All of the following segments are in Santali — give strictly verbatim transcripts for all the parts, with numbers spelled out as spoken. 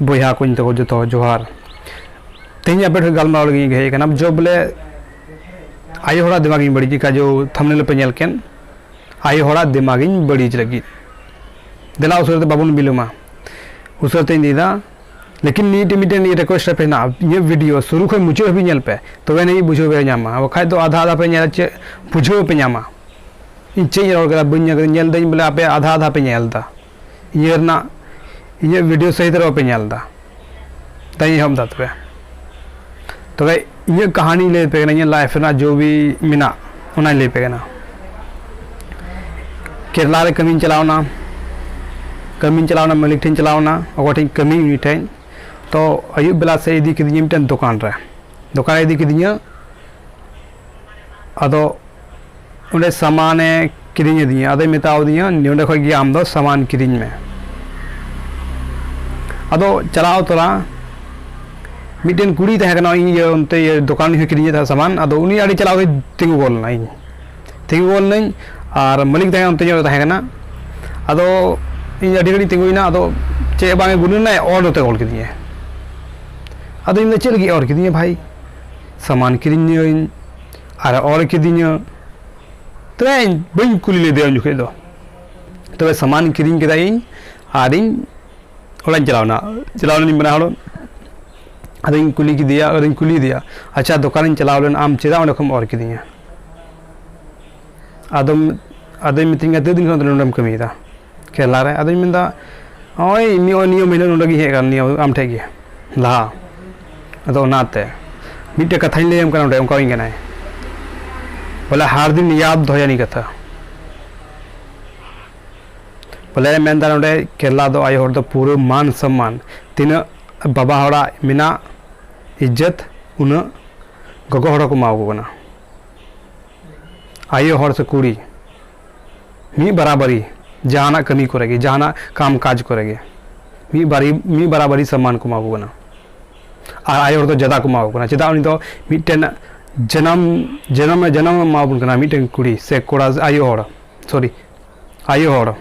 ᱵᱚᱭᱦᱟ ᱠᱚᱧ ᱛᱟᱠᱚ ᱡᱚᱛᱚ ᱡᱚᱦᱟᱨ᱾ ᱛᱮᱦᱮᱧ ᱟᱯᱮ ᱴᱷᱮᱱ ᱜᱟᱞᱢᱟᱨᱟᱣ ᱞᱟᱹᱜᱤᱫ ᱤᱧ ᱦᱮᱡ ᱟᱠᱟᱱᱟ᱾ ᱡᱚ ᱵᱚᱞᱮ ᱟᱭᱳ ᱦᱚᱲᱟᱜ ᱫᱤᱢᱟᱜᱽ ᱤᱧ ᱵᱟᱹᱲᱤᱡ ᱠᱟᱜ, ᱡᱚ ᱛᱷᱟᱢᱱᱮᱞ ᱯᱮ ᱧᱮᱞ ᱠᱮᱫ, ᱟᱭᱳ ᱦᱚᱲᱟᱜ ᱫᱤᱢᱟᱜᱽ ᱤᱧ ᱵᱟᱹᱲᱤᱡ ᱞᱟᱹᱜᱤᱫ᱾ ᱫᱮᱞᱟ ᱩᱥᱟᱹᱨᱟ ᱛᱮ ᱵᱟᱵᱚᱱ ᱵᱤᱞᱚᱢᱟ, ᱩᱥᱟᱹᱨᱟ ᱛᱮᱧ ᱤᱫᱤᱭᱮᱫᱟ᱾ ᱞᱮᱠᱤᱱ ᱢᱤᱫᱴᱮᱱ, ᱢᱤᱫᱴᱮᱱ ᱱᱤᱭᱟᱹ ᱨᱤᱠᱣᱮᱥᱴ ᱟᱯᱮ ᱦᱮᱱᱟᱜᱼᱟ, ᱤᱧᱟᱹᱜ ᱵᱷᱤᱰᱤᱭᱳ ᱥᱩᱨᱩ ᱠᱷᱚᱱ ᱢᱩᱪᱟᱹᱫ ᱦᱟᱹᱵᱤᱡ ᱧᱮᱞ ᱯᱮ, ᱛᱚᱵᱮ ᱟᱹᱱᱤᱡ ᱵᱩᱡᱷᱟᱹᱣ ᱯᱮ ᱧᱟᱢᱟ, ᱵᱟᱠᱷᱟᱡ ᱫᱚ ᱟᱫᱷᱟ ᱟᱫᱷᱟ ᱯᱮ ᱧᱮᱞᱟ, ᱪᱮᱫ ᱵᱩᱡᱷᱟᱹᱣ ᱯᱮ ᱧᱟᱢᱟ᱾ ᱤᱧ ᱪᱮᱫ ᱤᱧ ᱨᱚᱲ ᱠᱮᱫᱟ ᱵᱟᱹᱧ ᱧᱮᱞ ᱠᱮᱫᱟ, ᱧᱮᱞ ᱫᱟᱹᱧ ᱵᱚᱞᱮ ᱟᱯᱮ ᱟᱫᱷᱟ ᱟᱫᱷᱟ ᱯᱮ ᱧᱮᱞ ᱮᱫᱟ, ᱤᱭᱟᱹ ᱨᱮᱱᱟᱜ, ᱤᱧᱟᱹᱜ ᱵᱷᱤᱰᱤᱭᱳ ᱥᱟᱹᱦᱤ ᱛᱮ ᱵᱟᱯᱮ ᱧᱮᱞ ᱮᱫᱟ᱾ ᱛᱟᱭ ᱮᱦᱚᱵ ᱮᱫᱟ ᱛᱚᱵᱮ, ᱛᱚᱵᱮ ᱤᱧᱟᱹᱜ ᱠᱟᱹᱦᱱᱤᱧ ᱞᱟᱹᱭ ᱟᱯᱮ ᱠᱟᱱᱟ, ᱤᱧᱟᱹᱜ ᱞᱟᱭᱤᱯᱷ ᱨᱮᱱᱟᱜ ᱡᱚ ᱵᱤ ᱢᱮᱱᱟᱜ ᱚᱱᱟᱧ ᱞᱟᱹᱭ ᱟᱯᱮ ᱠᱟᱱᱟ᱾ ᱠᱮᱨᱞᱟ ᱨᱮ ᱠᱟᱹᱢᱤᱧ ᱪᱟᱞᱟᱣᱱᱟ, ᱠᱟᱹᱢᱤᱧ ᱪᱟᱞᱟᱣᱱᱟ, ᱢᱟᱹᱞᱤᱠ ᱴᱷᱮᱱ ᱪᱟᱞᱟᱣᱱᱟ, ᱚᱠᱚᱭ ᱴᱷᱮᱱ ᱠᱟᱹᱢᱤ ᱩᱱᱤ ᱴᱷᱮᱱ᱾ ᱛᱚ ᱟᱹᱭᱩᱵ ᱵᱮᱞᱟ ᱥᱮᱫ ᱤᱫᱤ ᱠᱤᱫᱤᱧᱟ ᱢᱤᱫᱴᱮᱱ ᱫᱚᱠᱟᱱ ᱨᱮ, ᱫᱚᱠᱟᱱ ᱨᱮ ᱤᱫᱤ ᱠᱤᱫᱤᱧᱟ᱾ ᱟᱫᱚ ᱚᱸᱰᱮ ᱥᱟᱢᱟᱱᱮ ᱠᱤᱨᱤᱧ ᱟᱹᱫᱤᱧᱟ᱾ ᱟᱫᱚᱭ ᱢᱮᱛᱟᱣ ᱫᱤᱧᱟ, "ᱱᱚᱸᱰᱮ ᱠᱷᱚᱡ ᱜᱮ ᱟᱢ ᱫᱚ ᱥᱟᱢᱟᱱ ᱠᱤᱨᱤᱧ ᱢᱮ᱾" ᱟᱫᱚ ᱪᱟᱞᱟᱣ ᱛᱚᱨᱟ ᱢᱤᱫᱴᱮᱱ ᱠᱩᱲᱤ ᱛᱟᱦᱮᱸ ᱠᱟᱱᱟ, ᱤᱧ ᱤᱭᱟᱹ ᱚᱱᱛᱮ ᱤᱭᱟᱹ ᱫᱚᱠᱟᱱ ᱨᱮᱧ ᱠᱤᱨᱤᱧᱮᱫ ᱛᱟᱦᱮᱸᱫ ᱥᱟᱢᱟᱱ᱾ ᱟᱫᱚ ᱩᱱᱤ ᱟᱹᱰᱤ ᱪᱟᱞᱟᱣ ᱜᱮ ᱛᱤᱸᱜᱩ ᱜᱚᱫ ᱞᱮᱱᱟ, ᱤᱧ ᱛᱤᱸᱜᱩ ᱜᱚᱫ ᱞᱮᱱᱟᱹᱧ᱾ ᱟᱨ ᱢᱟᱹᱞᱤᱠ ᱛᱟᱦᱮᱸ ᱠᱟᱱᱟ, ᱚᱱᱛᱮ ᱧᱚᱜ ᱨᱮ ᱛᱟᱦᱮᱸ ᱠᱟᱱᱟ᱾ ᱟᱫᱚ ᱤᱧ ᱟᱹᱰᱤ ᱜᱷᱟᱹᱲᱤᱡ ᱛᱤᱸᱜᱩᱭᱮᱱᱟ, ᱟᱫᱚ ᱪᱮᱫ ᱵᱟᱝ ᱮ ᱜᱩᱱᱟᱹᱱᱟᱭ, ᱚᱨ ᱱᱚᱛᱮ ᱜᱚᱫ ᱠᱤᱫᱤᱧᱟᱭ᱾ ᱟᱫᱚ ᱤᱧ ᱫᱚ, "ᱪᱮᱫ ᱞᱟᱹᱜᱤᱫ ᱚᱨ ᱠᱤᱫᱤᱧᱟ ᱵᱷᱟᱭ? ᱥᱟᱢᱟᱱ ᱠᱤᱨᱤᱧᱟᱹᱧ ᱟᱨ ᱚᱨ ᱠᱤᱫᱤᱧᱟ?" ᱛᱚᱵᱮ ᱤᱧ ᱵᱟᱹᱧ ᱠᱩᱞᱤ ᱞᱮᱫᱮᱭᱟ ᱩᱱ ᱡᱚᱠᱷᱚᱡ ᱫᱚ᱾ ᱛᱚᱵᱮ ᱥᱟᱢᱟᱱ ᱠᱤᱨᱤᱧ ᱠᱮᱫᱟ ᱤᱧ ᱟᱨ ᱤᱧ ᱚᱲᱟᱜ ᱤᱧ ᱪᱟᱞᱟᱣᱱᱟ᱾ ᱪᱟᱞᱟᱣ ᱞᱮᱱᱟᱧ ᱵᱟᱱᱟ ᱦᱚᱲ᱾ ᱟᱫᱚᱧ ᱠᱩᱞᱤ ᱠᱮᱫᱮᱭᱟ, ᱟᱫᱚᱧ ᱠᱩᱞᱤᱭᱮᱫᱮᱭᱟ, "ᱟᱪᱪᱷᱟ, ᱫᱚᱠᱟᱱᱤᱧ ᱪᱟᱞᱟᱣ ᱞᱮᱱ, ᱟᱢ ᱪᱮᱫᱟᱜ ᱚᱸᱰᱮ ᱠᱷᱚᱱᱮᱢ ᱚᱨ ᱠᱤᱫᱤᱧᱟ?" ᱟᱫᱚᱢ, ᱟᱫᱚᱭ ᱢᱤᱛᱟᱹᱧ ᱠᱟᱱᱟ, "ᱛᱤᱱᱟᱹᱜ ᱫᱤᱱ ᱠᱷᱚᱱ ᱱᱚᱸᱰᱮᱢ ᱠᱟᱹᱢᱤᱭᱮᱫᱟ ᱠᱮᱨᱞᱟ ᱨᱮ?" ᱟᱫᱚᱧ ᱢᱮᱱᱫᱟ, "ᱱᱚᱜᱼᱚᱭ ᱢᱤᱫ, ᱱᱚᱜᱼᱚᱭ ᱱᱤᱭᱟᱹ ᱢᱟᱹᱦᱱᱟᱹ ᱱᱚᱸᱰᱮ ᱜᱤᱧ ᱦᱮᱡ ᱟᱠᱟᱱ, ᱱᱤᱭᱟᱹ ᱟᱢ ᱴᱷᱮᱡ ᱜᱮ ᱞᱟᱦᱟ᱾ ᱟᱫᱚ ᱚᱱᱟᱛᱮ ᱢᱤᱫᱴᱮᱡ ᱠᱟᱛᱷᱟᱧ ᱞᱟᱹᱭᱟᱢ ᱠᱟᱱᱟ ᱱᱚᱸᱰᱮ", ᱚᱱᱠᱟᱣᱟᱹᱧ ᱠᱟᱱᱟᱭ᱾ ᱵᱚᱞᱮ ᱦᱟᱨ ᱫᱤᱱ ᱭᱟᱫ ᱫᱚᱦᱚᱭᱟ ᱱᱤᱭᱟᱹ ᱠᱟᱛᱷᱟ᱾ ᱵᱚᱞᱮ ᱢᱮᱱᱫᱟ ᱱᱚᱸᱰᱮ ᱠᱮᱨᱞᱟ ᱫᱚ ᱟᱭᱳ ᱦᱚᱲ ᱫᱚ ᱯᱩᱨᱟᱹ ᱢᱟᱱ ᱥᱚᱢᱢᱟᱱ, ᱛᱤᱱᱟᱹᱜ ᱵᱟᱵᱟ ᱦᱚᱲᱟᱜ ᱢᱮᱱᱟᱜ ᱤᱡᱽᱡᱚᱛ, ᱩᱱᱟᱹᱜ ᱜᱚᱜᱚ ᱦᱚᱲ ᱦᱚᱸᱠᱚ ᱮᱢᱟ ᱠᱚ ᱠᱟᱱᱟ᱾ ᱟᱭᱳ ᱦᱚᱲ ᱥᱮ ᱠᱩᱲᱤ ᱢᱤᱫ ᱵᱟᱨᱟᱵᱟᱨᱤ ᱡᱟᱦᱟᱱᱟᱜ ᱠᱟᱹᱢᱤ ᱠᱚᱨᱮ ᱜᱮ, ᱡᱟᱦᱟᱱᱟᱜ ᱠᱟᱢ ᱠᱟᱡᱽ ᱠᱚᱨᱮ ᱜᱮ ᱢᱤᱫ ᱵᱟᱨᱤ-, ᱢᱤᱫ ᱵᱟᱨᱟᱵᱟᱨᱤ ᱥᱚᱢᱢᱟᱱ ᱠᱚ ᱮᱢᱟ ᱠᱚ ᱠᱟᱱᱟ᱾ ᱟᱨ ᱟᱭᱳ ᱦᱚᱲ ᱫᱚ ᱡᱟᱫᱟ ᱠᱚ ᱮᱢᱟ ᱠᱚ ᱠᱟᱱᱟ᱾ ᱪᱮᱫᱟᱜ? ᱩᱱᱤ ᱫᱚ ᱢᱤᱫᱴᱮᱱ ᱡᱟᱱᱟᱢ, ᱡᱟᱱᱟᱢ, ᱡᱟᱱᱟᱢ ᱮ ᱮᱢᱟ ᱵᱚᱱ ᱠᱟᱱᱟ ᱢᱤᱫᱴᱮᱱ ᱠᱩᱲᱤ ᱥᱮ ᱠᱚᱲᱟ, ᱟᱭᱳ ᱦᱚᱲ, ᱥᱚᱨᱤ, ᱟᱭᱳ ᱦᱚᱲ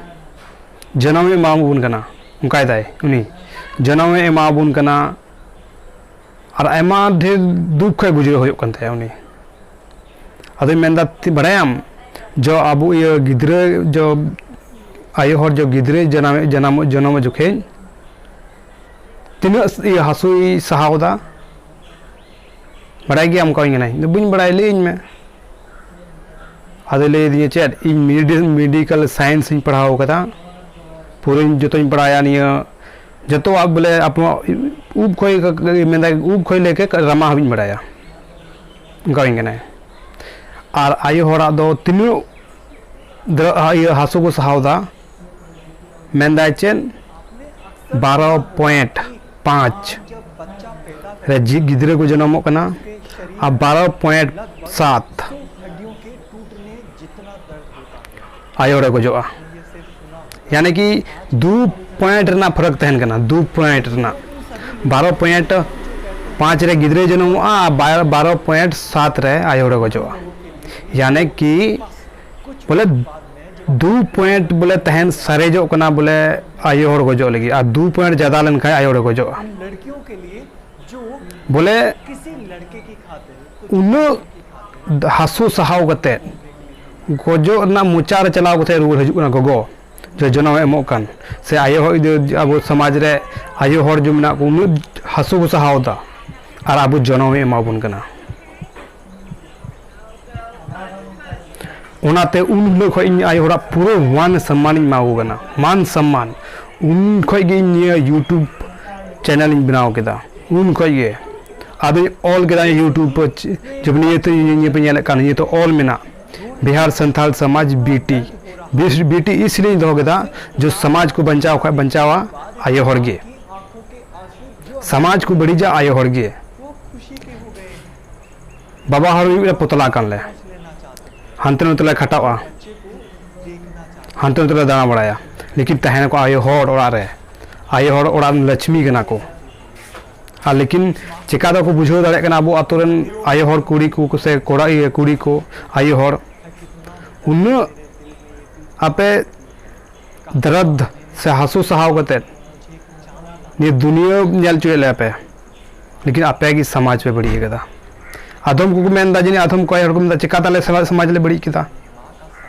ᱡᱟᱱᱟᱢ ᱮ ᱮᱢᱟ ᱵᱚᱱ ᱠᱟᱱᱟ᱾ ᱚᱱᱠᱟᱭ ᱫᱟᱭ ᱩᱱᱤ, ᱡᱚᱱᱚᱢᱮ ᱮᱢᱟᱵᱚᱱ ᱠᱟᱱᱟ, ᱟᱨ ᱟᱭᱢᱟ ᱰᱷᱮᱨ ᱫᱩᱠ ᱠᱷᱚᱡ ᱜᱩᱡᱨᱟᱹᱣ ᱦᱩᱭᱩᱜ ᱠᱟᱱ ᱛᱟᱭᱟ ᱩᱱᱤ᱾ ᱟᱫᱚᱧ ᱢᱮᱱᱫᱟ, ᱛᱤ-, ᱵᱟᱲᱟᱭᱟᱢ, ᱡᱚ ᱟᱵᱚ ᱤᱭᱟᱹ ᱜᱤᱫᱽᱨᱟᱹ, ᱡᱚ ᱟᱭᱳ ᱦᱚᱲ ᱡᱚ ᱜᱤᱫᱽᱨᱟᱹ ᱡᱟᱱᱟᱢ, ᱡᱟᱱᱟᱢ, ᱡᱚᱱᱚᱢᱚᱜ ᱡᱚᱠᱷᱮᱡ ᱛᱤᱱᱟᱹᱜ ᱤᱭᱟᱹ ᱦᱟᱹᱥᱩᱭ ᱥᱟᱦᱟᱣ ᱫᱟ? ᱵᱟᱲᱟᱭ ᱜᱮᱭᱟᱢ? ᱚᱱᱠᱟᱧ ᱠᱟᱱᱟᱭ, ᱤᱧ ᱫᱚ ᱵᱟᱹᱧ ᱵᱟᱲᱟᱭᱟ, ᱞᱟᱹᱭᱟᱹᱧ ᱢᱮ᱾ ᱟᱫᱚᱭ ᱞᱟᱹᱭ ᱟᱹᱫᱤᱧᱟ, ᱪᱮᱫ, ᱤᱧ ᱢᱮᱰᱤ-, ᱢᱮᱰᱤᱠᱮᱞ ᱥᱟᱭᱮᱱᱥ ᱤᱧ ᱯᱟᱲᱦᱟᱣ ᱠᱟᱫᱟ, ᱯᱩᱨᱟᱹᱧ ᱡᱚᱛᱚᱧ ᱵᱟᱲᱟᱭᱟ, ᱱᱤᱭᱟᱹ ᱡᱚᱛᱚᱣᱟᱜ ᱵᱚᱞᱮ ᱟᱯᱱᱟᱨ ᱩᱵ ᱠᱷᱚᱡ, ᱢᱮᱱᱫᱟᱭ, ᱩᱵ ᱠᱷᱚᱡ ᱞᱮᱠᱮ ᱨᱟᱢᱟ ᱦᱟᱹᱵᱤᱡ ᱤᱧ ᱵᱟᱲᱟᱭᱟ᱾ ᱚᱱᱠᱟᱧ ᱠᱟᱱᱟᱭ᱾ ᱟᱨ ᱟᱭᱳ ᱦᱚᱲᱟᱜ ᱫᱚ ᱛᱤᱱᱟᱹᱜ ᱫᱨᱟ-, ᱤᱭᱟᱹ ᱦᱟᱹᱥᱩ ᱠᱚ ᱥᱟᱦᱟᱣ ᱫᱟ, ᱢᱮᱱᱫᱟᱭ ᱪᱮᱫ, ᱵᱟᱨᱚ ᱯᱚᱭᱮᱱᱴ ᱯᱟᱸᱪ ᱨᱮ ᱡᱤ-, ᱜᱤᱫᱽᱨᱟᱹ ᱠᱚ ᱡᱚᱱᱚᱢᱚᱜ ᱠᱟᱱᱟ, ᱟᱨ ᱵᱟᱨᱚ ᱯᱚᱭᱮᱱᱴ ᱥᱟᱛ ᱟᱭᱳ ᱦᱚᱲᱮ ᱜᱚᱡᱚᱜᱼᱟ᱾ ᱭᱟᱱᱤ ᱠᱤ ᱫᱩ ᱯᱚᱭᱮᱱᱴ ᱨᱮᱱᱟᱜ ᱯᱷᱟᱨᱟᱠ ᱛᱟᱦᱮᱱ ᱠᱟᱱᱟ, ᱫᱩ ᱯᱚᱭᱮᱱᱴ ᱨᱮᱱᱟᱜ᱾ ᱵᱟᱨᱚ ᱯᱚᱭᱮᱱᱴ ᱯᱟᱸᱪ ᱨᱮ ᱜᱤᱫᱽᱨᱟᱹᱭ ᱡᱚᱱᱚᱢᱚᱜᱼᱟ ᱟᱨ ᱵᱟᱨᱚ ᱯᱚᱭᱮᱱᱴ ᱥᱟᱛ ᱨᱮ ᱟᱭᱳ ᱦᱚᱲᱮ ᱜᱚᱡᱚᱜᱼᱟ᱾ ᱭᱟᱱᱤ ᱠᱤ ᱵᱚᱞᱮ ᱫᱩ ᱯᱚᱭᱮᱱᱴ ᱵᱚᱞᱮ ᱛᱟᱦᱮᱱ ᱥᱟᱨᱮᱡᱚᱜ ᱠᱟᱱᱟ ᱵᱚᱞᱮ ᱟᱭᱳ ᱦᱚᱲ ᱜᱚᱡᱚᱜ ᱞᱟᱹᱜᱤᱫ, ᱟᱨ ᱫᱩ ᱯᱚᱭᱮᱱᱴ ᱡᱟᱫᱟ ᱞᱮᱱᱠᱷᱟᱱ ᱟᱭᱳ ᱦᱚᱲᱮ ᱜᱚᱡᱚᱜᱼᱟ᱾ ᱵᱚᱞᱮ ᱩᱱᱟᱹᱜ ᱦᱟᱹᱥᱩ ᱥᱟᱦᱟᱣ ᱠᱟᱛᱮ ᱜᱚᱡᱚᱜ ᱨᱮᱱᱟᱜ ᱢᱚᱪᱟ ᱨᱮ ᱪᱟᱞᱟᱣ ᱠᱟᱛᱮ ᱨᱩᱣᱟᱹᱲ ᱦᱤᱡᱩᱜ ᱠᱟᱱᱟ ᱜᱚᱜᱚ, ᱡᱚ ᱡᱚᱱᱚᱢᱮ ᱮᱢᱚᱜ ᱠᱟᱱ, ᱥᱮ ᱟᱭᱳ ᱦᱚᱲ ᱡᱚ ᱟᱵᱚ ᱥᱚᱢᱟᱡᱽ ᱨᱮ ᱟᱭᱳ ᱦᱚᱲ ᱡᱚ ᱢᱮᱱᱟᱜ ᱠᱚ, ᱩᱱᱟᱹᱜ ᱦᱟᱹᱥᱩ ᱠᱚ ᱥᱟᱦᱟᱣ ᱫᱟ, ᱟᱨ ᱟᱵᱚ ᱡᱚᱱᱚᱢᱮ ᱮᱢᱟ ᱵᱚᱱ ᱠᱟᱱᱟ᱾ ᱚᱱᱟᱛᱮ ᱩᱱ ᱦᱤᱞᱳᱜ ᱠᱷᱚᱡ ᱤᱧ ᱟᱭᱳ ᱦᱚᱲᱟᱜ ᱯᱩᱨᱟᱹ ᱢᱟᱱ ᱥᱚᱢᱢᱟᱱ ᱤᱧ ᱮᱢᱟ ᱠᱚ ᱠᱟᱱᱟ, ᱢᱟᱱ ᱥᱚᱢᱢᱟᱱ᱾ ᱩᱱ ᱠᱷᱚᱡ ᱜᱮ ᱤᱧ ᱱᱤᱭᱟᱹ YouTube ᱪᱮᱱᱮᱞ ᱤᱧ ᱵᱮᱱᱟᱣ ᱠᱮᱫᱟ, ᱩᱱ ᱠᱷᱚᱡ ᱜᱮ᱾ ᱟᱫᱚᱧ ᱚᱞ ᱠᱮᱫᱟ YouTube ᱯᱮ, ᱡᱮ ᱱᱤᱭᱟᱹ ᱛᱚ ᱤᱭᱟᱹ ᱯᱮ ᱧᱮᱞᱮᱫ ᱠᱟᱱ, ᱱᱤᱭᱟᱹ ᱛᱚ ᱚᱞ ᱢᱮᱱᱟᱜ, ᱵᱤᱦᱟᱨ ᱥᱟᱱᱛᱟᱞ ᱥᱚᱢᱟᱡᱽ ᱵᱤᱴᱤ, ᱵᱤᱥ-, ᱵᱤᱴᱤ ᱤᱥ ᱞᱤᱧ ᱫᱚᱦᱚ ᱠᱮᱫᱟ, ᱡᱮ ᱥᱚᱢᱟᱡᱽ ᱠᱚ ᱵᱟᱧᱪᱟᱣ ᱠᱷᱟᱡ ᱵᱟᱧᱪᱟᱣᱟ ᱟᱭᱳ ᱦᱚᱲ ᱜᱮ, ᱥᱚᱢᱟᱡᱽ ᱠᱚ ᱵᱟᱹᱲᱤᱡᱟ ᱟᱭᱳ ᱦᱚᱲ ᱜᱮ᱾ ᱵᱟᱵᱟ ᱦᱚᱲ ᱢᱤᱫ ᱯᱚᱛᱞᱟ ᱠᱟᱱ ᱞᱮ, ᱦᱟᱱᱛᱮ ᱱᱚᱛᱮ ᱞᱮ ᱠᱷᱟᱴᱟᱜᱼᱟ, ᱦᱟᱱᱛᱮ ᱱᱚᱛᱮ ᱞᱮ ᱫᱟᱬᱟ ᱵᱟᱲᱟᱭᱟ, ᱞᱮᱠᱤᱱ ᱛᱟᱦᱮᱱᱟᱠᱚ ᱟᱭᱳ ᱦᱚᱲ ᱚᱲᱟᱜ ᱨᱮ᱾ ᱟᱭᱳ ᱦᱚᱲ ᱚᱲᱟᱜ ᱨᱮᱱ ᱞᱟᱪᱷᱢᱤ ᱠᱟᱱᱟ ᱠᱚ᱾ ᱟᱨ ᱞᱮᱠᱤᱱ ᱪᱮᱠᱟ ᱫᱚᱠᱚ ᱵᱩᱡᱷᱟᱹᱣ ᱫᱟᱲᱮᱭᱟᱜ ᱠᱟᱱᱟ ᱟᱵᱚ ᱟᱛᱳ ᱨᱮᱱ ᱟᱭᱳ ᱦᱚᱲ ᱠᱩᱲᱤ ᱠᱚ ᱥᱮ ᱠᱚᱲᱟ, ᱤᱭᱟᱹ, ᱠᱩᱲᱤ ᱠᱚ, ᱟᱭᱳ ᱦᱚᱲ ᱩᱱᱟᱹᱜ ᱟᱯᱮ ᱫᱚᱨᱚᱫ ᱥᱮ ᱦᱟᱹᱥᱩ ᱥᱟᱦᱟᱣ ᱠᱟᱛᱮᱫ ᱱᱤᱭᱟᱹ ᱫᱩᱱᱤᱭᱟᱹ ᱧᱮᱞ ᱦᱚᱪᱚᱭᱮᱫ ᱞᱮᱭᱟ ᱯᱮ, ᱞᱮᱠᱤᱱ ᱟᱯᱮ ᱜᱮ ᱥᱚᱢᱟᱡᱽ ᱯᱮ ᱵᱟᱹᱲᱤᱡ ᱟᱠᱟᱫᱟ᱾ ᱟᱫᱚᱢ ᱠᱚᱠᱚ ᱢᱮᱱᱫᱟ, ᱡᱟᱹᱱᱤᱡ ᱟᱫᱚᱢ ᱠᱚᱲᱟ ᱦᱚᱲ ᱠᱚ ᱢᱮᱱᱫᱟ, ᱪᱮᱠᱟᱛᱮ ᱟᱞᱮ ᱥᱚᱢᱟᱡᱽ, ᱥᱚᱢᱟᱡᱽ ᱞᱮ ᱵᱟᱹᱲᱤᱡ ᱠᱮᱫᱟ?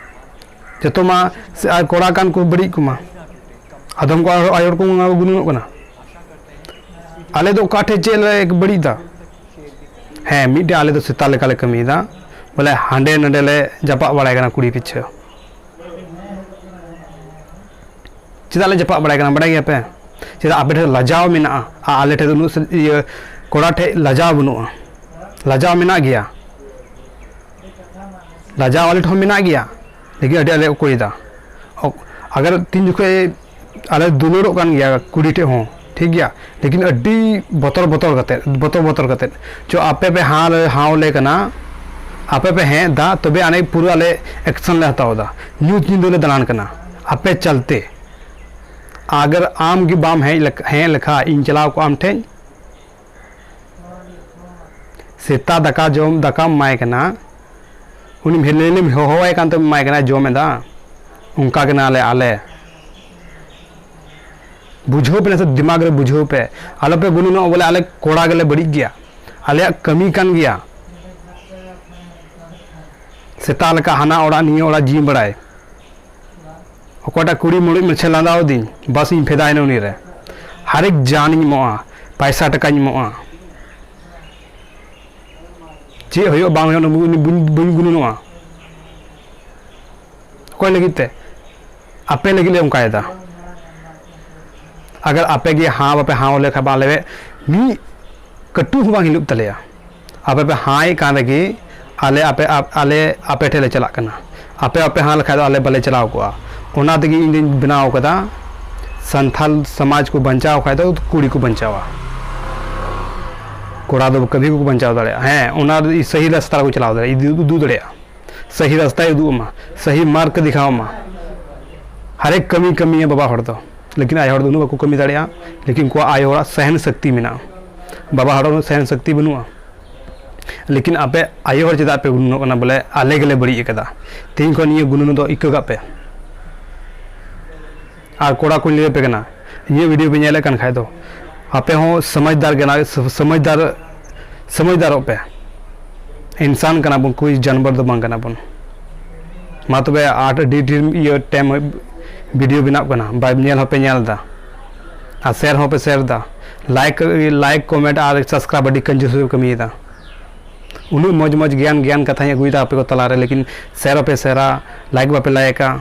ᱡᱚᱛᱚ ᱢᱟ ᱥᱮ ᱟᱨ ᱠᱚᱲᱟ ᱠᱟᱱ ᱠᱚ ᱵᱟᱹᱲᱤᱡ ᱠᱚᱢᱟ, ᱟᱫᱚᱢ ᱠᱚ ᱟᱨ ᱟᱭᱳ ᱦᱚᱲ ᱠᱚ ᱚᱱᱟ ᱠᱚ ᱜᱩᱱᱟᱹᱱᱚᱜ ᱠᱟᱱᱟ᱾ ᱟᱞᱮ ᱫᱚ ᱚᱠᱟ ᱴᱷᱮᱡ ᱪᱮᱫ ᱞᱮ ᱵᱟᱹᱲᱤᱡ ᱮᱫᱟ? ᱦᱮᱸ, ᱢᱤᱫᱴᱮᱡ ᱟᱞᱮ ᱫᱚ ᱥᱮᱛᱟ ᱞᱮᱠᱟᱞᱮ ᱠᱟᱹᱢᱤᱭᱮᱫᱟ, ᱵᱚᱞᱮ ᱦᱟᱸᱰᱮ ᱱᱟᱰᱮ ᱞᱮ ᱡᱟᱯᱟᱜ ᱵᱟᱲᱟᱭ ᱠᱟᱱᱟ ᱠᱩᱲᱤ ᱯᱤᱪᱷᱟᱹ᱾ ᱪᱮᱫᱟᱜ ᱞᱮ ᱡᱟᱯᱟᱜ ᱵᱟᱲᱟᱭ ᱠᱟᱱᱟ ᱵᱟᱲᱟᱭ ᱜᱮᱭᱟ ᱯᱮ? ᱪᱮᱫᱟᱜ ᱟᱯᱮ ᱴᱷᱮᱱ ᱞᱟᱡᱟᱣ ᱢᱮᱱᱟᱜᱼᱟ ᱟᱨ ᱟᱞᱮ ᱴᱷᱮᱱ ᱩᱱᱟᱹᱜ ᱥᱮ-, ᱤᱭᱟᱹ, ᱠᱚᱲᱟ ᱴᱷᱮᱱ ᱞᱟᱡᱟᱣ ᱵᱟᱹᱱᱩᱜᱼᱟ? ᱞᱟᱡᱟᱣ ᱢᱮᱱᱟᱜ ᱜᱮᱭᱟ, ᱞᱟᱡᱟᱣ ᱟᱞᱮ ᱴᱷᱮᱱ ᱦᱚᱸ ᱢᱮᱱᱟᱜ ᱜᱮᱭᱟ, ᱞᱮᱠᱤᱱ ᱟᱹᱰᱤ ᱟᱞᱮ ᱚᱠᱚᱭᱮᱫᱟ᱾ ᱚᱠ-, ᱟᱜᱟᱨ ᱛᱤᱱ ᱡᱚᱠᱷᱚᱱ ᱟᱞᱮ ᱫᱩᱞᱟᱹᱲᱚᱜ ᱠᱟᱱ ᱜᱮᱭᱟ ᱠᱩᱲᱤ ᱴᱷᱮᱡ ᱦᱚᱸ, ᱴᱷᱤᱠ ᱜᱮᱭᱟ, ᱞᱮᱠᱤᱱ ᱟᱹᱰᱤ ᱵᱚᱛᱚᱨ ᱵᱚᱛᱚᱨ ᱠᱟᱛᱮᱫ, ᱵᱚᱛᱚᱨ ᱵᱚᱛᱚᱨ ᱠᱟᱛᱮᱫ, ᱪᱚ ᱟᱯᱮ ᱯᱮ ᱦᱟᱣ ᱞᱮ, ᱦᱟᱣ ᱞᱮ ᱠᱟᱱᱟ, ᱟᱯᱮ ᱯᱮ ᱦᱮᱸ ᱫᱟ, ᱛᱚᱵᱮ ᱟᱹᱱᱤᱡ ᱯᱩᱨᱟᱹ ᱟᱞᱮ ᱮᱠᱥᱚᱱ ᱞᱮ ᱦᱟᱛᱟᱣ ᱮᱫᱟ᱾ ᱧᱩᱛ ᱧᱤᱫᱟᱹ ᱞᱮ ᱫᱟᱬᱟᱱ ᱠᱟᱱᱟ ᱟᱯᱮ ᱪᱟᱞᱛᱮ᱾ ᱟᱜᱟᱨ ᱟᱢ ᱜᱮ ᱵᱟᱢ ᱦᱮᱡ ᱞᱮᱠ-, ᱦᱮᱡ ᱞᱮᱠᱷᱟᱡ ᱤᱧ ᱪᱟᱞᱟᱣ ᱠᱚᱜᱼᱟ ᱟᱢ ᱴᱷᱮᱡ? ᱥᱮᱛᱟ ᱫᱟᱠᱟ ᱡᱚᱢ, ᱫᱟᱠᱟᱢ ᱮᱢᱟᱭ ᱠᱟᱱᱟ, ᱩᱱᱤ ᱦᱮᱞᱮᱞᱮᱢ ᱦᱚᱦᱚᱣᱟᱭ ᱠᱟᱱ ᱛᱮᱢ ᱮᱢᱟᱭ ᱠᱟᱱᱟ, ᱡᱚᱢ ᱮᱫᱟ᱾ ᱚᱱᱠᱟ ᱠᱟᱱᱟ ᱟᱞᱮ, ᱟᱞᱮ᱾ ᱵᱩᱡᱷᱟᱹᱣ ᱯᱮ ᱱᱟᱥᱮ, ᱫᱤᱢᱟᱜᱽ ᱨᱮ ᱵᱩᱡᱷᱟᱹᱣ ᱯᱮ᱾ ᱟᱞᱚ ᱯᱮ ᱜᱩᱱᱟᱹᱱᱚᱜᱼᱟ ᱵᱚᱞᱮ ᱟᱞᱮ ᱠᱚᱲᱟ ᱜᱮᱞᱮ ᱵᱟᱹᱲᱤᱡ ᱜᱮᱭᱟ, ᱟᱞᱮᱭᱟᱜ ᱠᱟᱹᱢᱤ ᱠᱟᱱ ᱜᱮᱭᱟ᱾ ᱥᱮᱛᱟ ᱞᱮᱠᱟ ᱦᱟᱱᱟ ᱚᱲᱟᱜ ᱱᱤᱭᱟᱹ ᱚᱲᱟᱜ ᱡᱤ ᱵᱟᱲᱟᱭ᱾ ᱚᱠᱚᱭᱴᱟᱜ ᱠᱩᱲᱤ ᱢᱩᱲᱩᱡ ᱢᱟᱪᱷᱟ ᱞᱟᱸᱫᱟ ᱟᱹᱫᱤᱧ, ᱵᱟᱥ ᱤᱧ ᱯᱷᱮᱫᱟᱭᱮᱱᱟ ᱩᱱᱤ ᱨᱮ᱾ ᱦᱟᱨᱮᱠ ᱡᱟᱱᱤᱧ ᱮᱢᱚᱜᱼᱟ, ᱯᱟᱭᱥᱟ ᱴᱟᱠᱟᱧ ᱮᱢᱚᱜᱼᱟ᱾ ᱪᱮᱫ ᱦᱩᱭᱩᱜ ᱵᱟᱝ ᱦᱩᱭᱩᱜ, ᱩᱱᱤ ᱵᱟᱹᱧ, ᱵᱟᱹᱧ ᱜᱩᱱᱟᱹᱱᱚᱜᱼᱟ᱾ ᱚᱠᱚᱭ ᱞᱟᱹᱜᱤᱫ ᱛᱮ? ᱟᱯᱮ ᱞᱟᱹᱜᱤᱫ ᱞᱮ ᱚᱱᱠᱟᱭᱮᱫᱟ᱾ ᱟᱜᱟᱨ ᱟᱯᱮ ᱜᱮ ᱦᱟᱸ ᱵᱟᱯᱮ ᱦᱟᱸ ᱞᱮᱠᱷᱟᱱ, ᱵᱟᱝ ᱞᱮ, ᱢᱤᱫ ᱠᱟᱹᱴᱩᱵ ᱦᱚᱸ ᱵᱟᱝ ᱦᱤᱞᱩᱜ ᱛᱟᱞᱮᱭᱟ᱾ ᱟᱯᱮ ᱯᱮ ᱦᱟᱸᱭᱮᱫ ᱠᱟᱱ ᱨᱮᱜᱮ ᱟᱞᱮ ᱟᱯᱮ, ᱟᱯ-, ᱟᱞᱮ ᱟᱯᱮ ᱴᱷᱮᱱ ᱞᱮ ᱪᱟᱞᱟᱜ ᱠᱟᱱᱟ᱾ ᱟᱯᱮ ᱵᱟᱯᱮ ᱦᱟᱸ ᱞᱮᱠᱷᱟᱡ ᱫᱚ ᱟᱞᱮ ᱵᱟᱞᱮ ᱪᱟᱞᱟᱣ ᱠᱚᱜᱼᱟ᱾ ᱚᱱᱟ ᱛᱮᱜᱮ ᱤᱧ ᱫᱩᱧ ᱵᱮᱱᱟᱣ ᱠᱟᱫᱟ ᱥᱟᱱᱛᱷᱟᱞ ᱥᱚᱢᱟᱡᱽ ᱠᱚ ᱵᱟᱧᱪᱟᱣ ᱠᱷᱟᱡ ᱫᱚ ᱠᱩᱲᱤ ᱠᱚ ᱵᱟᱧᱪᱟᱣᱟ᱾ ᱠᱚᱲᱟ ᱫᱚ ᱠᱟᱹᱵᱷᱤ ᱠᱚ ᱵᱟᱧᱪᱟᱣ ᱫᱟᱲᱮᱭᱟᱜᱼᱟ᱾ ᱦᱮᱸ, ᱚᱱᱟ ᱫᱚ ᱥᱟᱹᱦᱤ ᱨᱟᱥᱛᱟ ᱨᱮᱠᱚ ᱪᱟᱞᱟᱣ ᱫᱟᱲᱮᱭᱟᱜᱼᱟ, ᱤᱫᱤ ᱩᱫᱩᱜ ᱫᱟᱲᱮᱭᱟᱜᱼᱟ᱾ ᱥᱟᱹᱦᱤ ᱨᱟᱥᱛᱟᱭ ᱩᱫᱩᱜ ᱟᱢᱟ, ᱥᱟᱹᱦᱤ ᱢᱟᱨᱜᱽ ᱫᱮᱠᱷᱟᱣ ᱟᱢᱟ᱾ ᱦᱟᱨᱮᱠ ᱠᱟᱹᱢᱤ ᱠᱟᱹᱢᱤᱭᱟ ᱵᱟᱵᱟ ᱦᱚᱲ ᱫᱚ, ᱞᱮᱠᱤᱱ ᱟᱭᱳ ᱦᱚᱲ ᱫᱚ ᱩᱱᱟᱹᱜ ᱵᱟᱠᱚ ᱠᱟᱹᱢᱤ ᱫᱟᱲᱮᱭᱟᱜᱼᱟ᱾ ᱞᱮᱠᱤᱱ ᱩᱱᱠᱩᱣᱟᱜ ᱟᱭᱳ ᱦᱚᱲᱟᱜ ᱥᱟᱦᱮᱱ ᱥᱚᱠᱛᱤ ᱢᱮᱱᱟᱜᱼᱟ, ᱵᱟᱵᱟ ᱦᱚᱲ ᱫᱚ ᱥᱟᱦᱮᱱ ᱥᱚᱠᱛᱤ ᱵᱟᱹᱱᱩᱜᱼᱟ᱾ ᱞᱮᱠᱤᱱ ᱟᱯᱮ ᱟᱭᱳ ᱦᱚᱲ ᱪᱮᱫᱟᱜ ᱯᱮ ᱜᱩᱱᱟᱹᱱᱚᱜ ᱠᱟᱱᱟ ᱵᱚᱞᱮ ᱟᱞᱮ ᱜᱮᱞᱮ ᱵᱟᱹᱲᱤᱡ ᱟᱠᱟᱫᱟ? ᱛᱮᱦᱮᱧ ᱠᱷᱚᱱ ᱱᱤᱭᱟᱹ ᱜᱩᱱᱟᱹᱱ ᱫᱚ ᱤᱠᱟᱹ ᱠᱟᱜ ᱯᱮ᱾ ᱟᱨ ᱠᱚᱲᱟ ᱠᱚᱧ ᱞᱟᱹᱭ ᱟᱯᱮ ᱠᱟᱱᱟ, ᱤᱧᱟᱹᱜ ᱵᱷᱤᱰᱤᱭᱳ ᱯᱮ ᱧᱮᱞᱮᱫ ᱠᱟᱱ ᱠᱷᱟᱡ ᱫᱚ, ᱟᱯᱮ ᱦᱚᱸ ᱥᱚᱢᱟᱡᱽᱫᱟᱨ ᱜᱮ ᱱᱟ-, ᱥᱚᱢᱟᱡᱽᱫᱟᱨ, ᱥᱚᱢᱟᱡᱽᱫᱟᱨᱚᱜ ᱯᱮ᱾ ᱤᱱᱥᱟᱱ ᱠᱟᱱᱟ ᱵᱚᱱ, ᱠᱳᱭ ᱡᱟᱱᱣᱟᱨ ᱫᱚ ᱵᱟᱝ ᱠᱟᱱᱟ ᱵᱚᱱ᱾ ᱢᱟ ᱛᱚᱵᱮ, ᱟᱴ ᱟᱹᱰᱤ ᱰᱷᱮᱨ ᱤᱭᱟᱹ ᱴᱟᱭᱤᱢ ᱵᱷᱤᱰᱤᱭᱳ ᱵᱮᱱᱟᱜ ᱠᱟᱱᱟ, ᱵᱟᱭ ᱧᱮᱞ ᱦᱚᱸᱯᱮ ᱧᱮᱞ ᱮᱫᱟ, ᱟᱨ ᱥᱮᱭᱟᱨ ᱦᱚᱸᱯᱮ ᱥᱮᱭᱟᱨ ᱮᱫᱟ, ᱞᱟᱭᱤᱠ, ᱞᱟᱭᱤᱠ, ᱠᱚᱢᱮᱱᱴ ᱟᱨ ᱥᱟᱵᱥᱠᱨᱟᱭᱤᱵ ᱟᱹᱰᱤ ᱠᱟᱹᱧᱡᱩᱥ ᱯᱮ ᱠᱟᱹᱢᱤᱭᱮᱫᱟ᱾ ᱩᱱᱟᱹᱜ ᱢᱚᱡᱽ ᱢᱚᱡᱽ ᱜᱮᱭᱟᱱ, ᱜᱮᱭᱟᱱ ᱠᱟᱛᱷᱟᱧ ᱟᱹᱜᱩᱭᱮᱫᱟ ᱟᱯᱮ ᱠᱚ ᱛᱟᱞᱟᱨᱮ, ᱞᱮᱠᱤᱱ ᱥᱮᱭᱟᱨ ᱦᱚᱸᱯᱮ ᱥᱮᱭᱟᱨᱟ, ᱞᱟᱭᱤᱠ ᱵᱟᱯᱮ ᱞᱟᱭᱤᱠᱟ᱾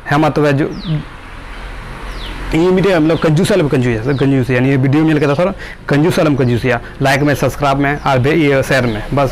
ᱦᱮᱸ, ᱢᱟ ᱛᱚᱵᱮ ᱡᱩ-, ᱤᱧ ᱢᱤᱫᱴᱮᱡ ᱢᱚᱛᱞᱚᱵ ᱠᱟᱹᱧᱡᱩᱥ ᱟᱞᱚᱢ ᱠᱟᱹᱧᱡᱩᱥᱤᱭᱟ, ᱠᱟᱹᱧᱡᱩᱥᱤᱭᱟ᱾ ᱱᱤᱭᱟᱹ ᱵᱷᱤᱰᱤᱭᱳ ᱧᱮᱞ ᱠᱟᱛᱮ ᱛᱷᱚᱲᱟ ᱠᱟᱹᱧᱡᱩᱥ ᱟᱞᱚᱢ ᱠᱟᱹᱧᱡᱩᱥᱤᱭᱟ᱾ ᱞᱟᱭᱤᱠ ᱢᱮ, ᱥᱟᱵᱥᱠᱨᱟᱭᱤᱵ ᱢᱮ ᱟᱨ ᱵᱮ-, ᱤᱭᱟᱹ, ᱥᱮᱭᱟᱨ ᱢᱮ᱾ ᱵᱟᱥ,